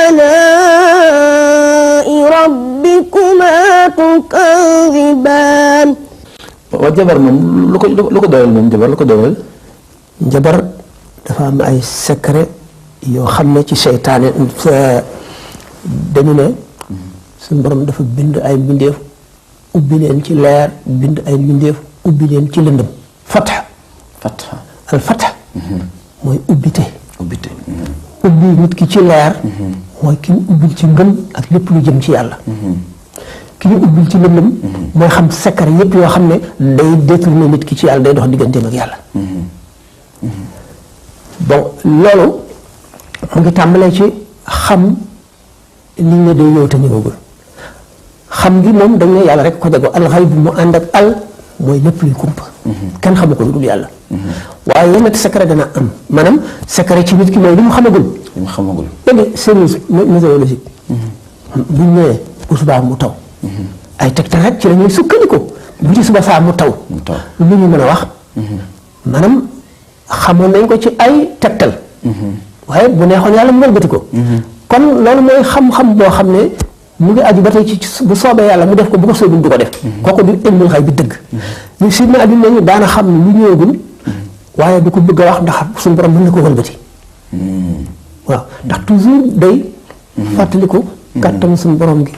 S3: آلاء ربكما تكذبان
S2: waaw jabar moom lu ko doyal moom jabar lu ko doyal.
S1: njabar dafa am ay secret yoo xam ne ci seytaane dañu ne suñu borom dafa bind ay mbindeef ubbi leen ci leer bind ay mbindeef ubbi leen ci lëndëm fatha al fatha mooy ubbite ubbi nit ki ci leer mooy ki ñu ubbil ci ngëm ak lépp lu jëm ci yàlla ki ñu ubbil ci lëndëm mooy xam secret yépp yoo xam ne day détourner nit ki ci yàlla day dox digganteem ak yàlla bon loolu mu ngi tàmbalee ci xam liñ ne day ñëw te ñëwagul xam gi moom dañ ne yàlla rek ko jago alxayb mu ànd ak al mooy lépp luy kumpa kenn xamu ko lu dul yàlla waaye yenn secret dana am maanaam secret ci nit ki mooy li mu xamagul léegi service météorologique buñ nee bu subaa mu taw ay tegtal rek ci la ñuy sukkandiku bu ci suba saa mu taw lu ñu mën a wax maanaam xamoon nañ ko ci ay tegtal waaye bu neexoon yàlla mu wëlbati ko kon loolu mooy xam-xam boo xam ne mu ngi aju ba tey ci bu soobee yàlla mu def ko bu ko soobul du ko def kooku di ilmul xay bi dëgg ñu si na adduna ñu daana xam ne lu ñëwagul waaye du ko bëgg a wax ndax suñu borom mën na ko wëlbati waaw ndax toujours day fàttaliku kàttan suñu borom gi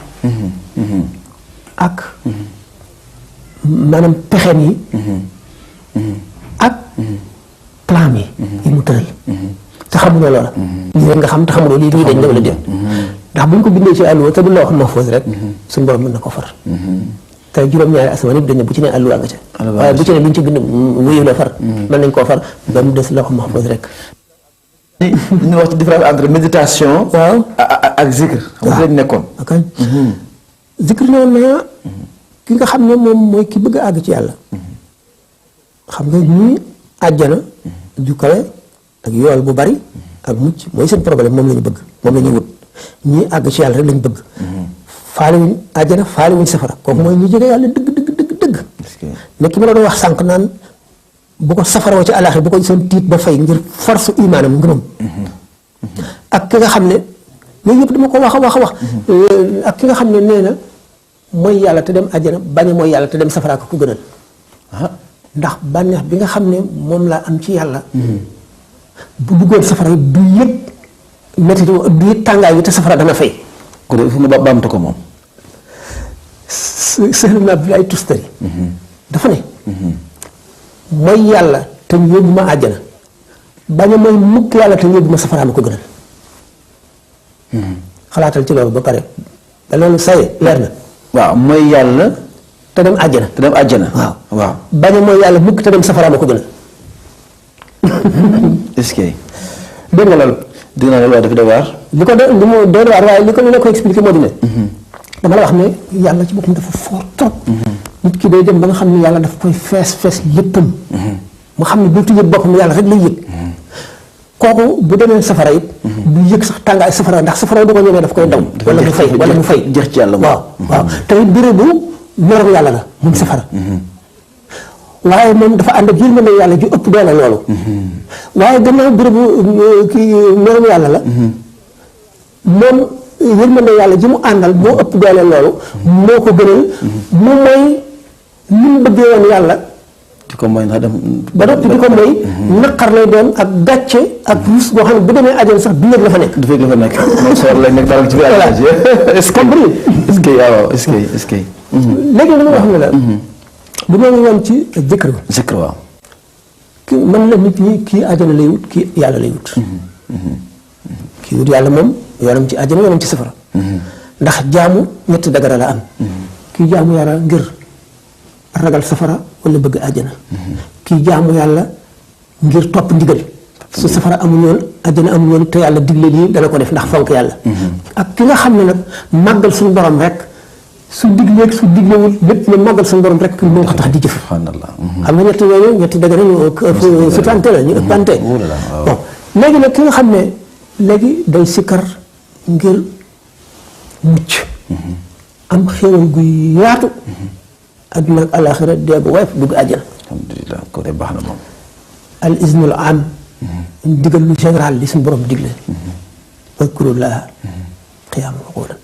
S1: ak maanaam pexeem yi ak plan yi mu tëral te xamuloo loola lii rek nga xam te xamuloo lii dañ la wala déet ndax bu ñu ko bindee ci àlluwa te du la wax mahfuus rek suñu borom mën na ko far te juróom-ñaari asamaan yëpp dañ ne bu ci ne àlluwa nga ca waaye bu ci ne bu ñu ci bind wuyu la far mën nañ koo far ba mu des la wax mahfuus rek
S2: ñu wax ci différence entre méditation
S1: waaw
S2: ak zikr xam nga nekkoon
S1: ok zikr noonu na ki nga xam ne moom mooy ki bëgg a àgg ci yàlla xam nga ñii àjjana ju kawe ak yool bu bari ak mucc mooy seen problème moom la ñu bëgg moom la ñuy wut ñii àgg ci yàlla rek la ñu bëgg faale wuñ àjjana faale wuñ safara kooku mooy ñu jege yàlla dëgg nekk ma la doon wax sànq naan bu ko safara wa ci àllaaxira bu ko seen tiit ba fay ngir force imaanam ngëmam ak ki nga xam ne yooyu yëpp dama ko wax ak ki nga xam ne nee na mooy yàlla te dem àjjana bañ mooy yàlla te dem safara ko gënal ndax bànneex bi nga xam ne moom laa am ci yàlla bu duggoon safara du yëg métti du yëg tàngaay bi te safara dana fay
S2: ko de fu mu baamtu ko moom
S1: Sëriñ Abdoulaye Tustari dafa ne mooy yàlla te ñu yóbbu ma àjjana bañ a mooy mukk yàlla te ñu yóbbu ma safara ma ko gënal xalaatal ci loolu ba pare da loolu saye leer na
S2: waaw mooy yàlla
S1: te dem àjjana
S2: waaw
S1: bañ a mooy yàlla mukk te dem safara ma ko gënal
S2: est-ce que
S1: dégg nga loolu
S2: dégg naa loolu waaye dafa doy waar
S1: li ko li mu doy waar waaye li ko li la ko expliqué moo di ne dama la wax ne yàlla ci boppam dafa fort trop nit ki day dem ba nga xam ne yàlla daf koy fees léppam mu xam ne bu tujjee boppam yàlla rek lay yëg kooku bu demee safara it du yëg sax tàngaay safara ndax safara du ko ñemee daf koy daw wala mu fay
S2: jeex ci yàlla
S1: waaw tamit béréb bu merom yàlla la moom safara waaye moom dafa ànd ak yërmande yàlla ju ëpp doole loolu waaye gannaaw bérébu kii merom yàlla la moom yërmande yàlla ji mu àndal moo ëpp doole loolu moo ko gënal mu mooy ni mu bëggee woon yàlla
S2: di ko mooy ndax dem
S1: ba noppi di ko mooy naqar lay doon ak gàcce ak ruus boo xam ne bu demee àjjana sax du yëg la fa nekk
S2: moom soor lay nekk daal ci biir àjjana est-ce que waaw est-ce que
S1: léegi dama wax ne la bu ñoo ngi woon ci zikr
S2: waaw
S1: ki mën na nit ñi kii àjjana lay wut kii yàlla lay wut kii wut yàlla moom yoonam ci àjjana yoonam ci safara ndax jaamu ñetti dagara la am kii jaamu yàlla ngir ragal safara wala bëgg àjjana kii jaamu yàlla ngir topp ndigal su safara amul yoon àjjana amul yoon te yàlla digle lii dana ko def ndax fonk yàlla ak ki nga xam ne nag màggal suñu borom rek su digleeg su diglewul lépp ne màggal suñu borom rek moo ko tax di jëf
S2: subhanallah
S1: xam nga ñetti yooyu ñetti dagara ñu sutante la ñu ëppante bon léegi nag ki nga xam ne léegi day sikkar ngir mucc am xéewal gu yaatu adduna ak alaxira dee bu woyof dugg àjjana.
S2: alhamdulilah ko de baax na moom.
S1: al iznul am digal lu général li suñu borom digle wadkurullaha qiyaaman wa qu'uudan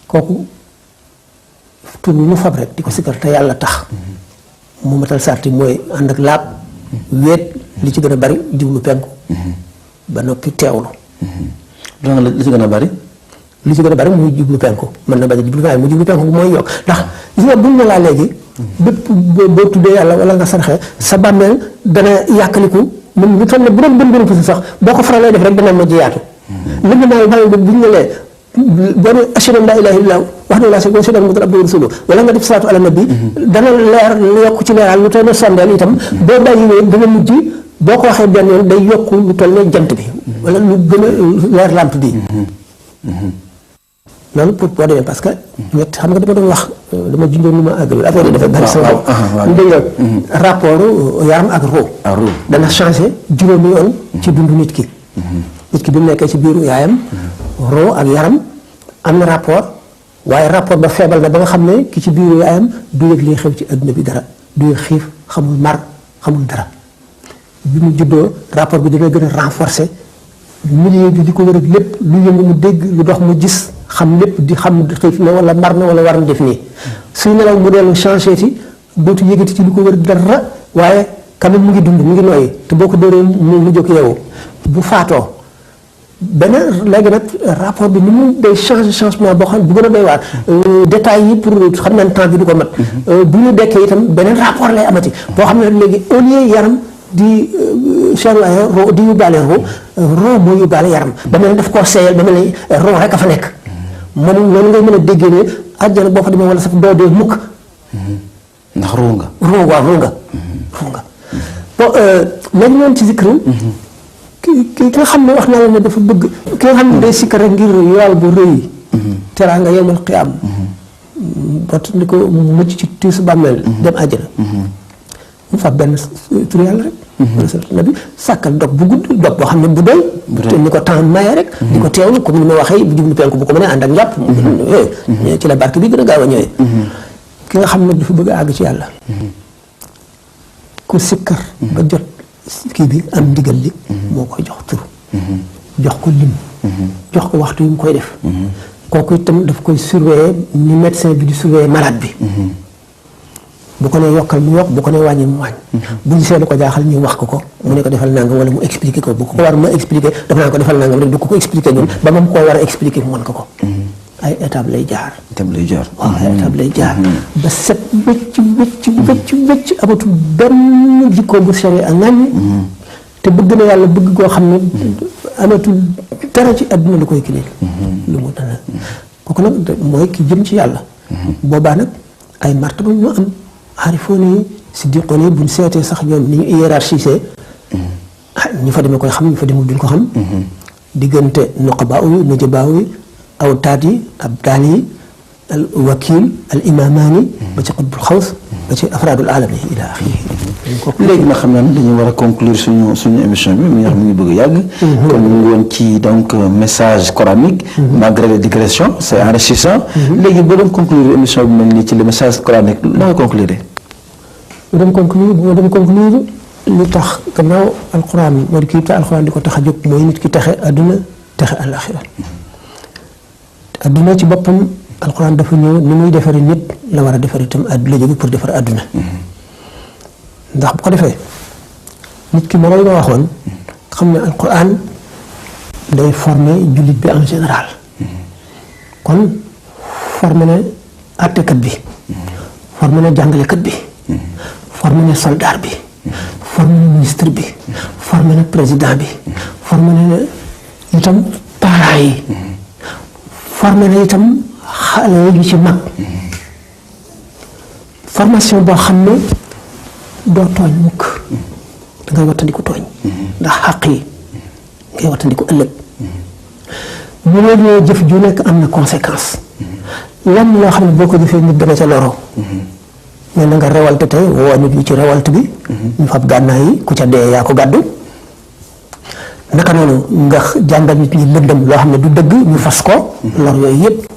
S1: kooku tur bi mu fab rek di ko sikkar te yàlla tax mu matal sarti mooy ànd ak laab wéet li ci gën a bari jublu penku ba noppi teewlu
S2: li ci gën a bari
S1: li ci gën a bari muy jublu penku mën na bañ a jublu waaye mu jublu penku mooy yokk ndax gis nga buñ ne laa léegi bépp boo tuddee yàlla wala nga sarxe sa bàmmeel dana yàkkaliku mun bu toll ne bu doon bën fasi sax boo ko faralee def rek dana mujj yaatu li mu naan bal buñ ne lee boo ne ashhadu an laa ilaaha illallaah wahdahu laa shariika lahu wa ashhadu anna muhammadan abduhu wa rasuluhu wala nga def salaatu ala nabi dana leer yokk ci leeral lu toll ne sondeel itam boo bàyyiwee dana mujj boo ko waxee benn yoon day yokk lu toll ne jant bi wala lu gën a leer lampe bi loolu pour boo demee parce que ñett xam nga dama doon wax dama junjoon lu ma àggal affaire yi dafa bari sama dégg nga rapport yaram ak roo dana changé juróomi yoon ci dundu nit ki bi mu nekkee ci biiru yaayam roo ak yaram am na rapport waaye rapport ba feebal na ba nga xam ne ki ci biiru yaayam du yëg liy xew ci adduna bi dara du yëg xiif xamul mar xamul dara bi mu juddoo rapport bi dina gën a renforcer milieu bi di ko wër ak lépp lu yëngu mu dégg lu dox mu gis xam lépp di xam xiif na wala mar na wala war na def nii suy nelaw mu dellu changé ti dootu yëgati ci lu ko wër dara waaye quand même mu ngi dund mu ngi nooyi te boo ko dóoree mu jóg yeewu bu faatoo beneen léegi nag rapport bi ni mu day changement boo xam bu gën a doy waar détails yi pour xam nañ temps bi du ko mat bu ñu dekkee itam beneen rapport lay amati boo xam ne léegi au lieu yaram di cher waaye ro di yóbbaale ro moo yóbbaale yaram ba mel ne daf koo seeyal ba mel ne ro rek a fa nekk moom loolu ngay mën a déggee ne àjjana boo fa demee wala sax doo dee mukk
S2: ndax roo nga
S1: bon léegi noonu ci zikr ki nga xam ne wax naa la ne dafa bëgg ki nga xam ne day sikkar rek ngir yool bu rëy teraanga yawmal qiyaam bot ni ko mucc ci tiisu bàmmeel dem àjjana mu fa benn tur yàlla rek nabi sàkkal dog bu gudd dog boo xam ne bu doy te ni ko temps maye rek di ko teewlu comme ni ma waxee bu jublu penku bu ko mënee ànd ak njàpp ci la barke bi gën a gaaw a ñëwee ki nga xam ne dafa bëgg a àgg ci yàlla ku sikkar ba jot kii bi am ndigal li moo koy jox tur jox ko lim jox ko waxtu yi mu koy def kooku itam daf koy surveiller ni médecin bi di surveiller malade bi bu ko nee yokkal mu yokk bu ko nee wàññi mu wàññ bu gisee lu ko jaaxal ñu wax ko mu ne ko defal nangam wala mu expliquer ko bu ko war ma expliquer dafa naa ko defal nangam rek du ko expliquer ñun ba moom koo war a expliquer mu mën ko ay étape lay jaar waaw ay étape lay jaar ba set wëcc amatul benn jikko bu sori ak ŋàññ te bëgg na yàlla bëgg koo xam ne amatul dara ci àdduna lu koy kileel lu mu dana kooku nag mooy ki jëm ci yàlla boobaa nag ay martaba ñu am aarifoon yi siddiqoon yi buñ seetee sax ñoom ni ñu hiérarchisé ñu fa demee koy xam ñu fa demul duñ ko xam diggante nuqabaa yi nujabaa yi awtaat yi abdaal yi al wakil al imamaani ba ci xutbul xaws ba ci afraadul alam yi ila axiri
S2: léegi nag xam naa ne dañu war a conclure suñu émission bi mu ngi bëgg a yàgg comme ñu ngi woon ci donc message coranique malgré les digressions c'est enrichissant léegi boo doon conclure émission bi mel nii ci le message coranique la nga conclure
S1: bu dem conclure li tax gannaaw alquran moo di kii te alquran di ko tax a jóg mooy nit ki texe adduna texe àlaxira adduna ci boppam alquran dafa ñëw ni muy defari nit la war a defar itam la jóge pour defar adduna ndax bu ko defee nit ki ma lay waxoon xam ne alquran day former jullit bi en général kon former na àttekat bi former na jàngalekat bi former na soldat bi former na ministre bi former na président bi former na itam parents yi former na itam xale yi ci mag formation boo xam ne doo tooñ mukk dangay wattandiku tooñ ndax xàq yi ngay wattandiku ëllëg mu ne ñoo jëf ju nekk am na conséquence lan loo xam ne boo ko jëfee nit dana ca loroo mais na nga révolte tey woo nit ñi ci révolte bi ñu fab gànnaay yi ku ca dee yaa ko gàddu naka noonu nga jàngal nit ñi lëndëm loo xam ne du dëgg ñu fas ko lor yooyu yëpp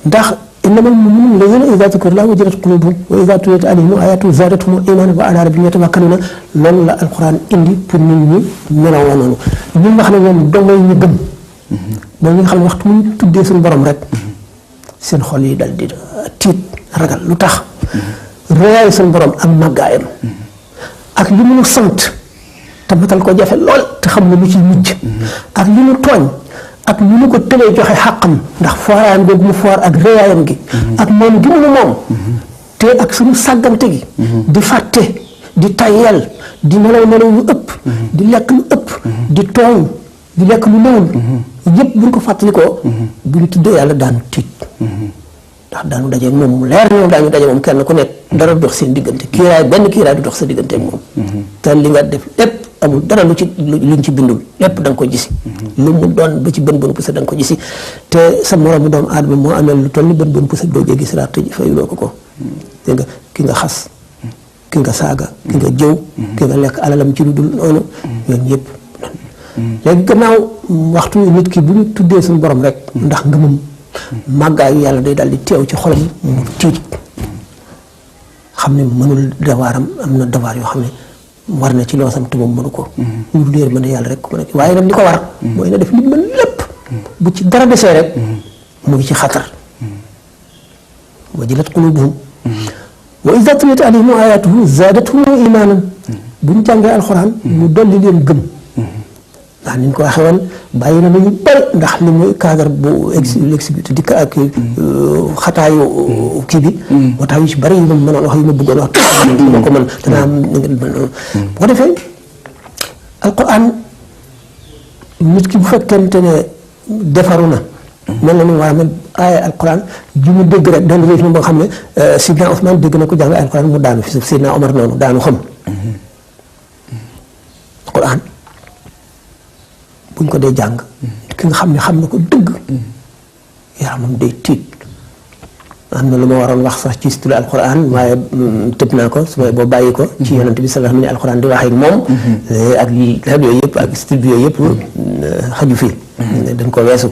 S1: ndax innamal mu'minuuna allaziina izaa zukira llaahu wajilat quluubuhum wa izaa tuliyat alayhim aayaatuhu zaadathum iimaanan wa alaa rabbihim yatawakkaluun loolu la alquran indi pour nit ñi meloo noonu ñi nga xam ne ñoom dongay ñu gëm mooy ñi nga xam ne waxtu mu tuddee suñu borom rek seen xol yi dal di tiit ragal lu tax réyaayu suñu borom ak màggaayam ak li mu sant te matal ko jafe lool te xam ne lu ci mujj ak li mu tooñ ak ni mu ko tëlee joxe xàqam ndax fooraayam googu mu foor ak réyaayam gi ak moom gi mu moom te ak suñu sàggante gi di fàtte di tayyal di nelaw yu ëpp di lekk lu ëpp di tooñ di lekk lu néewul yëpp buñ ko fàttalikoo bu ñu tuddee yàlla daanu tiit ndax daanu dajeeg moom mu leer ñoom daañu daje moom kenn ku nekk dara dox seen diggante benn kiiraay du dox sa diggante ak moom te li nga def lépp amul dara luñ ci bindul lépp da nga ko gisi lu mu doon ba ci bën pusa da nga ko gisi te sa moromu doomu aadama moo amee lu toll ni bën pusa doo jéggi siraat tëj fayuloo ko dégg nga ki nga xas ki nga saaga ki nga jëw ki nga lekk alalam ci lu dul noonu yoon yëpp léegi gannaaw waxtu nit ki bu ñu tuddee suñu borom rek ndax ngëmam màggaayu yàlla day daal di teew ci xolam mu tiit xam ne mënul dawaaram am na dawaar yoo xam ne war na ci loosam te moom mënu ko lu dul yërmande yàlla rek ko mën a waaye nag li ko war mooy na def li mën lépp bu ci dara desee rek mu ngi ci xatar wajilat qulubuhum wa izaa tuliyat alayhim aayaatuhu zaadathum iimaanan bu ñu jàngee alxuraan mu dolli leen gëm ndax ni ñu ko waxee woon bàyyi na lu ñu bëri ndax li muy cadre bu l'exécutif dikk ak xataayu kii bi moo tax yu ci bëri yu ma mënoon wax yu ma bëggoon wax ma ko mën danaa am bu ko defee alquran nit ki bu fekkente ne defaru na mel na nu war a mel aaya alquran ji mu dégg rek dañ réef na boo xam ne Sidna Ousmane dégg na ko jàng alquran mu daanu fi suuf Sidna Omar noonu daanu xam alquran buñ ko dee jàng ki nga xam ne xam na ko dëgg yaramam day tiit am na lu ma waroon wax sax ci style alquran waaye tëb naa ko su ma boo bàyyi ko ci yonent bi sallallahu alayhi wa sallam alquran di wax ak moom ak yooyu yëpp ak style bi yooyu yëpp xaju fii dañ ko weesu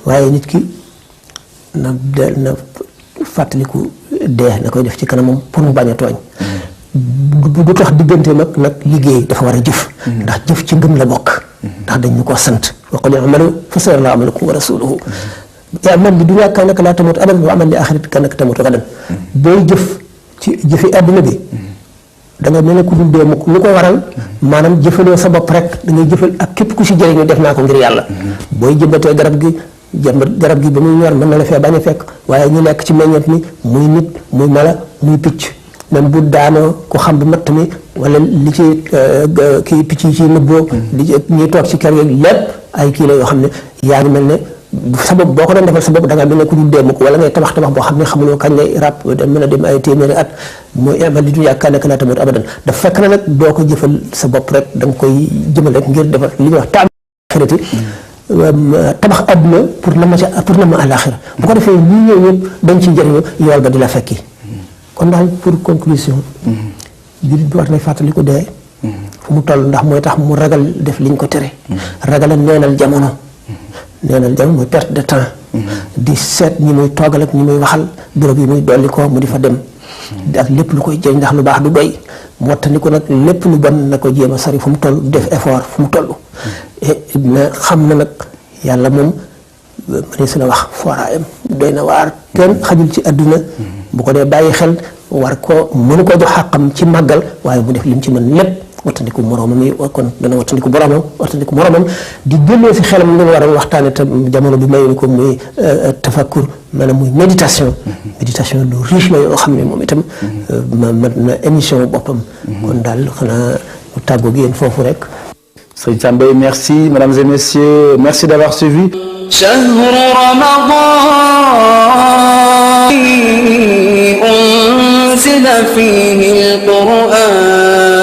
S1: waaye nit ki na fàttaliku dee na koy def ci kanamam pour mu bañ a tooñ du tax digganteem ak nag liggéey dafa war a jëf ndax jëf ci ngëm la bokk ndax dañ ñu ko sant wa qul i'malu fa sayarallahu amalakum wa rasuluhu i'mal li dunyaaka annaka laa tamuutu abadan wa amal li aaxiratika annaka tamuutu gadan booy jëf ci jëfi àdduna bi da nga mel ne ku dul dee mukk lu ko waral maanaam jëfaloo sa bopp rek da ngay jëfal ak képp ku si jëriñu def naa ko ngir yàlla booy jëmbatee garab gi ba muy ñor mën na la fee bañ a fekk waaye ñu nekk ci meññeet mi muy nit muy mala muy picc même bu daanoo ku xam bi matt mi wala li ci kii picc yi ci nëbboo li ñuy toog ci kër yooyu lépp ay kii la yoo xam ne yaa ngi mel ne sa bopp boo ko doon defal sa bopp da ngaa mel ne ku dul dee mukk wala ngay tabax boo xam ne xamuloo kañ lay ràpp mën a dem ay téeméeri at mooy i'mal li dunyaaka annaka laa tamuutu abadan dafa fekk na nag doo ko jëfal sa bopp rek da nga koy jëmal rek ngir defal li ñuy wax xirati tabax àdduna pour na ma àllaaxira bu ko defee ñii ñëw ñëpp dañ ci jëriñu yool ba di la fekki kon daal pour conclusion jullit bi war na fàttali ko dee fu mu toll ndax mooy tax mu ragal def liñ ko tere ragala neenal jamono mooy perte de temps di seet ñi muy toogal ak ñi muy waxal bureau yi muy dolli ko mu di fa dem ak lépp lu koy jëriñ ndax lu baax du doy mu wattandi ko nag lépp lu bon na ko jéem a sori fu mu toll def effort fu mu toll na xam na nag yàlla moom mënee su la wax fooraayam doy na waar kenn xajul ci àdduna bu ko dee bàyyi xel war ko mënu ko jox xàqam ci màggal waaye mu def lim ci mën lépp wattandiku moroomam yi kon dana wattandiku boromam wattandiku moroomam di delloo si xelam li nga war a waxtaane te jamono bi mayuñu ko muy tafakkur maanaam muy méditation lu riche la yoo xam ne moom itam mat na émission boppam kon daal xanaa mu tàggoo gi yéen foofu rek
S2: Serigne Sam Mbaye merci mesdames et messieurs merci d'avoir suivi
S4: شهر رمضان أنزل فيه القرآن